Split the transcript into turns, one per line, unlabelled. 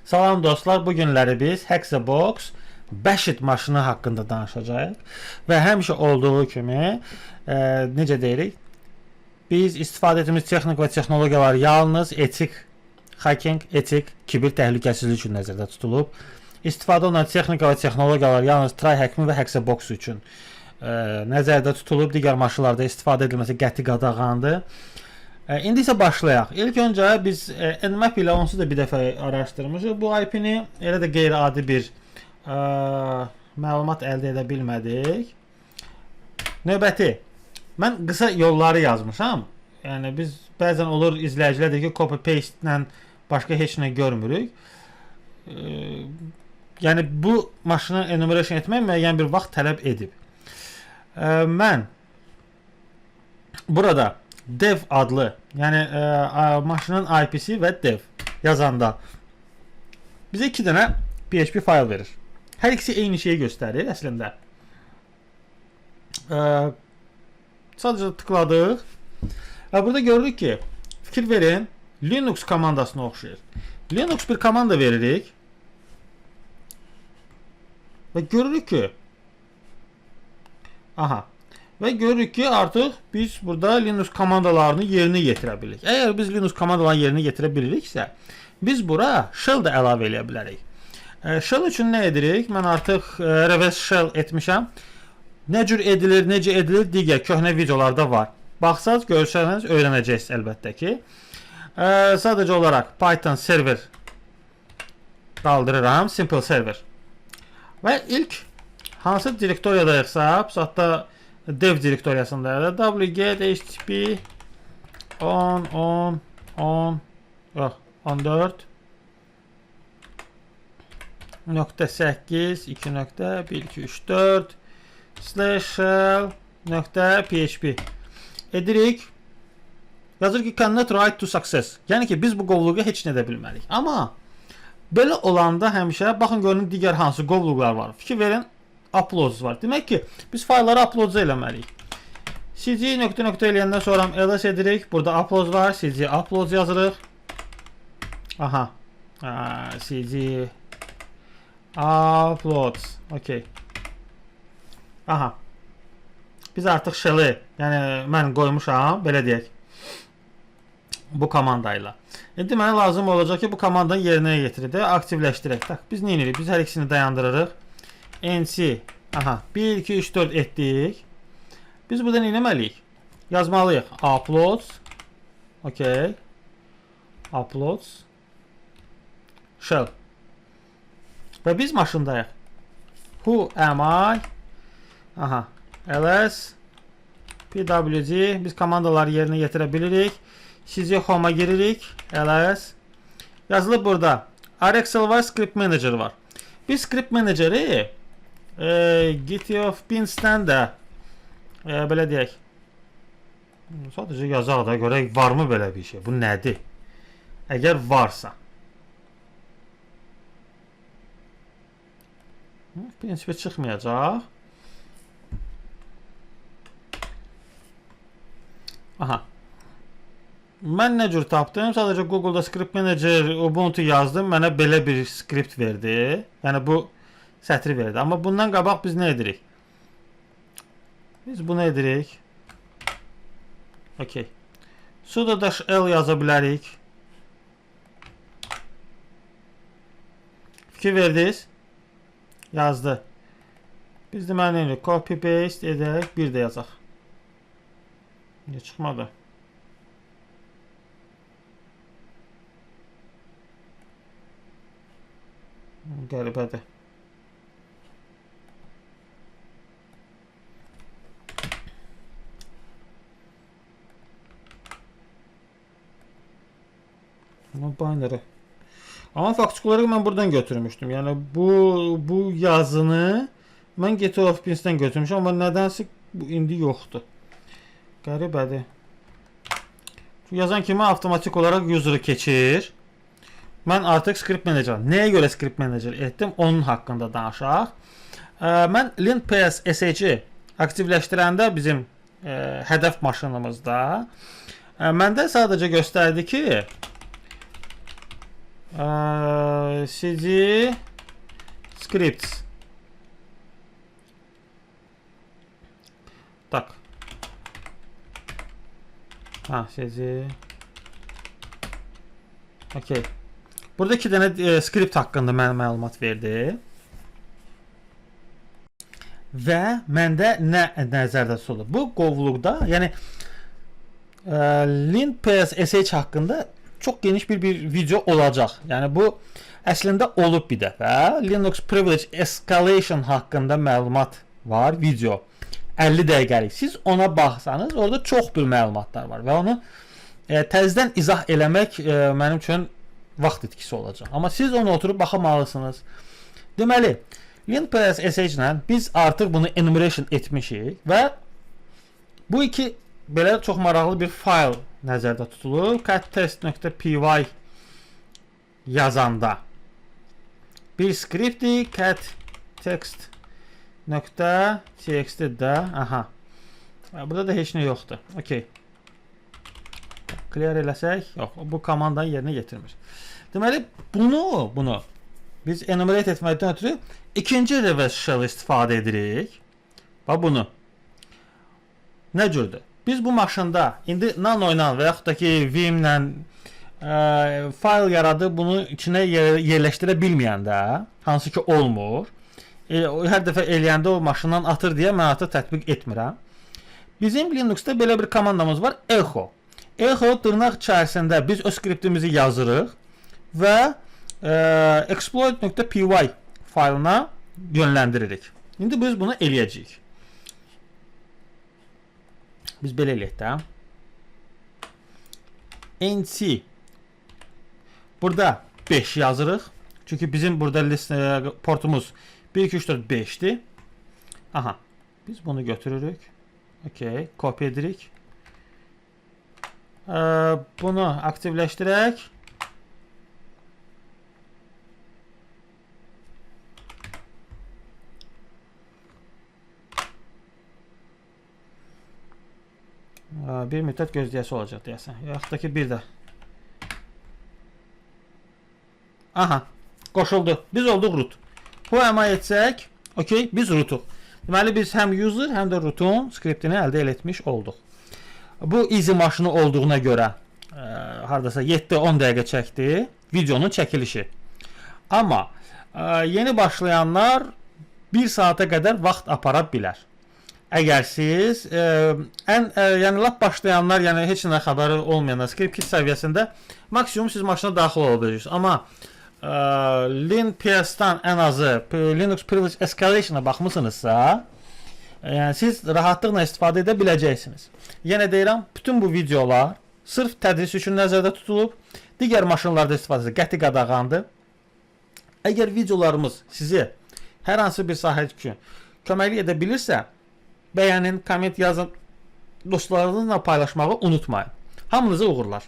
Salam dostlar, bu günləri biz Hexabox Bashit maşını haqqında danışacağıq və həmişə olduğu kimi necə deyirik? Biz istifadə etdiyimiz texnik və texnologiyalar yalnız etik hacking, etik kiber təhlükəsizlik üçün nəzərdə tutulub. İstifadə olunan texnika və texnologiyalar yalnız TryHackMe və Hexabox üçün nəzərdə tutulub. Digər maşınlarda istifadə edilməsi qəti qadağandır. İndi isə başlayaq. İlk öncə biz Nmap ilə onsuz da bir dəfə araşdırmışıq bu IP-ni. Elə də qeyri-adi bir məlumat əldə edə bilmədik. Növbəti. Mən qısa yolları yazmışam. Yəni biz bəzən olur izləyicilər deyir ki, copy paste ilə başqa heç nə görmürük. Yəni bu maşını enumeration etmək müəyyən bir vaxt tələb edib. Mən burada dev adlı, yəni maşının IP-si və dev yazanda bizə iki dənə PHP fayl verir. Hər ikisi eyni şeyi göstərir əslində. Sadəcə tıkladıq və burada görürük ki, fikir verin, Linux komandasına oxşayır. Linux bir komanda veririk və görürük ki, aha, və görürük ki, artıq biz burada Linux komandalarını yerinə yetirə bilirik. Əgər biz Linux komandalarını yerinə yetirə biliriksə, biz bura shell də əlavə eləyə bilərik. Shell üçün nə edirik? Mən artıq reverse shell etmişəm. Nə cür edilir, necə edilir, digər köhnə videolarda var. Baxsaz, görsəniz öyrənəcəksiniz əlbəttə ki. Sadəcə olaraq Python server qaldırıram, simple server. Və ilk hansı direktoriyadayıqsa, hətta dev direktoriyasındayıq. Wget http 10 10 10 yox, 14 nöqtə 8 2 nöqtə 1 2 3 4 slash shell nöqtə php edirik. Yazır ki, cannot write to success. Yəni ki, biz bu qovluğa heç nə edə bilmərik. Amma belə olanda həmişə baxın görün digər hansı qovluqlar var. Fikir verin, uploads var. Demək ki, biz faylları upload eləməliyik. Cd nöqtə nöqtə eləyəndən sonra ls edirik. Burada uploads var. Cd uploads yazırıq. Aha. Cd uploads. Okay. Aha. Biz artıq shell-i, yəni mən qoymuşam, belə deyək. Bu komanda ilə. İndi mənə lazım olacaq ki, bu komandanı yerinə yetirək, aktivləşdirək. Bax, biz nə edirik? Biz hər ikisini dayandırırıq. NC, aha, 1, 2, 3, 4 etdik. Biz burada nə etməliyik? Yazmalıyıq. Uploads. Okay. Uploads. Shell. Və biz maşındayıq. Who am I? Aha. ls pwd biz komandaları yerinə yetirə bilirik. Cd home-a giririk. Ls yazılıb burada. Rxl var, script manager var. Biz script manageri git-of-bins'dən də belə deyək. Sadəcə yazaq da görək varmı belə bir şey. Bu nədir? Əgər varsa. Prinsipə çıxmayacaq. Aha. Mən nə cür tapdım? Sadəcə Google-da Script Manager Ubuntu yazdım. Mənə belə bir script verdi. Yəni bu sətri verdi. Amma bundan qabaq biz nə edirik? Biz bunu edirik. Okay. Sudo dash L yaza bilərik. Fikir verdiniz? Yazdı. Biz deməli nə edirik? Copy paste edək, bir də yazaq. Niyə çıxmadı? Qəribədir. Amma binary. Amma faktiki olaraq mən buradan götürmüşdüm. Yəni bu yazını mən GitHub-dən götürmüşəm, amma nədənsə bu indi yoxdur. Qəribədir. Yazan kimi avtomatik olaraq user'ı keçir. Mən artıq script manager. Nəyə görə script manager etdim? Onun haqqında danışaq. Mən lint.ps.sh-i aktivləşdirəndə bizim hədəf maşınımızda məndə sadəcə göstərdi ki, Cd scripts. Tak. Ha, cd. Okay. Burada iki dənə script haqqında mənə məlumat verdi. Və məndə nə nəzərdə tutulur? Bu qovluqda, yəni linpssh haqqında çox geniş bir video olacaq. Yəni bu əslində olub bir dəfə. Linux Privilege Escalation haqqında məlumat var, video. 50 dəqiqəlik. Siz ona baxsanız, orada çox bir məlumatlar var və onu təzədən izah eləmək mənim üçün vaxt itkisi olacaq. Amma siz onu oturub baxmalısınız. Deməli, linpssh ilə biz artıq bunu enumeration etmişik və bu iki belə çox maraqlı bir fayl nəzərdə tutulur. Cat test.py yazanda bir skriptdir, cat text.txt də. Aha. Burada da heç nə yoxdur. Okay. Clear eləsək, yox, bu komandanı yerinə yetirmir. Deməli, bunu biz enumerate etməkdən ötürü ikinci reverse shell istifadə edirik. Və bunu. Nə cürdür? Biz bu maşında indi nano ilə və yaxud da ki Vim-lə fayl yaradıb bunu içinə yerləşdirə bilməyəndə, hansı ki olmur. Hər dəfə eləyəndə o maşından atır deyə mən artıq tətbiq etmirəm. Bizim Linuxda belə bir komandamız var, echo. Echo dırnaq içərisində biz öz skriptimizi yazırıq və exploit.py faylına yönləndiririk. İndi biz bunu eləyəcəyik. Biz belə eləyək də. NC burada 5 yazırıq. Çünki bizim burada list portumuz 1 2 3 4 5-dir. Aha. Biz bunu götürürük. Okay, kopya edirik. Bunu aktivləşdirək. Bir müddət gözləyəsi olacaq deyəsən. Yaxud da ki bir də. Aha, qoşuldu. Biz olduq root. Who am I etsək, okey, biz rootuq. Deməli biz həm user, həm də rootun skriptini əldə etmiş olduq. Bu easy maşını olduğuna görə hardasa 7-10 dəqiqə çəkdi videonun çəkilişi. Amma yeni başlayanlar 1 saata qədər vaxt apara bilər. Əgər siz yəni lap başlayanlar, yəni heç nə xəbəri olmayanlar script kit səviyyəsində maksimum siz maşına daxil ola biləcəksiniz. Amma LinPS-dan ən azı Linux Privilege Escalation-a baxmısınızsa, yəni siz rahatlıqla istifadə edə biləcəksiniz. Yenə deyirəm, bütün bu videolar sırf tədris üçün nəzərdə tutulub. Digər maşınlarda istifadəsi qəti qadağandır. Əgər videolarımız sizi hər hansı bir sahə üçün köməklik edə bilirsə, bəyənin, komment yazın, dostlarınızla paylaşmağı unutmayın. Hamınıza uğurlar.